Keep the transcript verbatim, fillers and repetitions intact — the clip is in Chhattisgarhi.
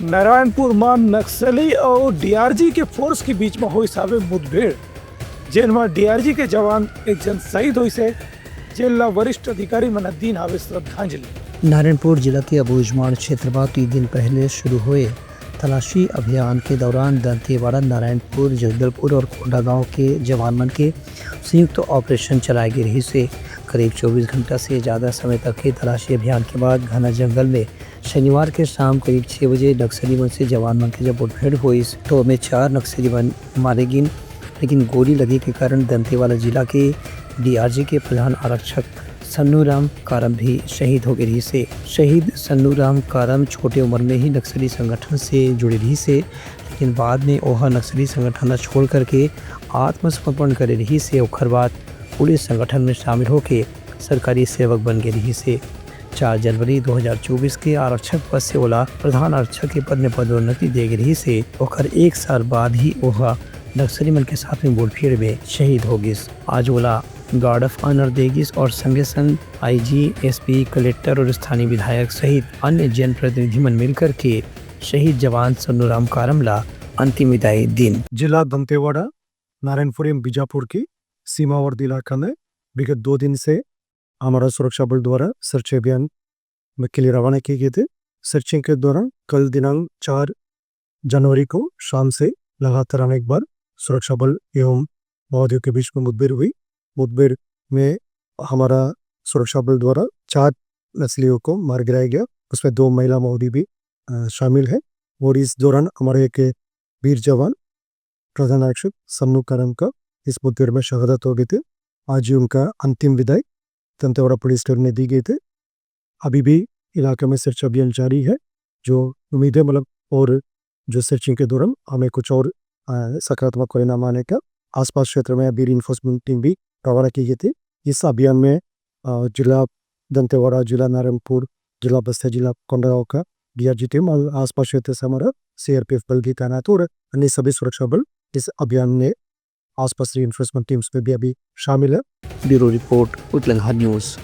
नारायणपुर म नक्सली अउ डीआरजी के फोर्स के बीच म होइस हावे मुठभेड़, जेन म डीआरजी के जवान एक झन शहीद होइस हे, जेन ल वरिष्ठ अधिकारी मन ह दीन हावे श्रद्धांजलि। नारायणपुर जिला के अबूझमाड़ क्षेत्र म तीन दिन पहले शुरू हुए तलाशी अभियान के दौरान दंतेवाड़ा, नारायणपुर, जगदलपुर और कोंडागांव के जवान मन के संयुक्त ऑपरेशन चलाए गे रहिस हे। करीब चौबीस घंटा से ज्यादा समय तक के तलाशी अभियान के बाद घना जंगल में शनिवार के शाम करीब छह बजे नक्सली मन से जवान मन के जब मुठभेड़ होइस, तो ओमे चार नक्सली मन मारे गिन, लेकिन गोली लगे के कारण दंतेवाड़ा जिला के डीआरजी के प्रधान आरक्षक सन्नू राम कारम भी शहीद हो गे रहिस हे। शहीद सन्नू राम कारम छोटे उम्र में ही नक्सली संगठन से जुड़े रहिस हे, लेकिन बाद में ओह नक्सली संगठन ला छोड़ करके आत्मसमर्पण करे रहिस हे। ओखर बाद पुलिस संगठन में शामिल होके सरकारी सेवक बन गे रहिस हे। चार जनवरी दो हज़ार चउबीस के आरक्षक पद से ओला प्रधान आरक्षक के पद में पदोन्नति दे गे रहिस हे। ओखर एक साल बाद ही ओह नक्सली मन के साथ में मुठभेड़ में शहीद हो गिस। आज ओला गार्ड ऑफ ऑनर दे गिस और संगे संग आईजी, एसपी, कलेक्टर और स्थानीय विधायक सहित अन्य जनप्रतिनिधि मन मिलकर के शहीद जवान सन्नू राम कारम ला अंतिम विदाई दिन। जिला दंतेवाड़ा, नारायणपुर एवं बीजापुर की सीमावर्ती इलाका में विगत दो दिन से हमारा सुरक्षा बल द्वारा सर्च अभियान में के लिए रवाना किए गए थे। सर्चिंग के दौरान कल दिनांक चार जनवरी को शाम से लगातार अनेक बार सुरक्षा बल एवं माओवादियों के बीच में मुठभेड़ हुई। मुठभेड़ में हमारा सुरक्षा बल द्वारा चार नक्सलियों को मार गिराया गया, उसमें दो महिला माओवादी भी, अ, शामिल है। और इस दौरान हमारे एक वीर जवान प्रधान आरक्षक सन्नू करम का इस मुठभेड़ में शहादत हो गई थी। आज ही उनका अंतिम विदाई दंतेवाड़ा पुलिस स्टेशन में दी गई थी। अभी भी इलाके में सर्च अभियान जारी है। जो उम्मीद है, मतलब, और जो सर्चिंग के दौरान हमें कुछ और, अ, सकारात्मक परिणाम आने का। आसपास क्षेत्र में अभी reinforcement team भी रवाना की गई थी। इस अभियान में, अ, जिला दंतेवाड़ा, जिला नारायणपुर, जिला बस्ती, जिला कोंडागांव का डीआरजी टीम और आसपास क्षेत्र से हमारा सीआरपीएफ बल भी तैनात हो और अन्य सभी सुरक्षा बल इस अभियान में आसपास reinforcement teams में भी अभी शामिल है। Bureau report, Utlangha news.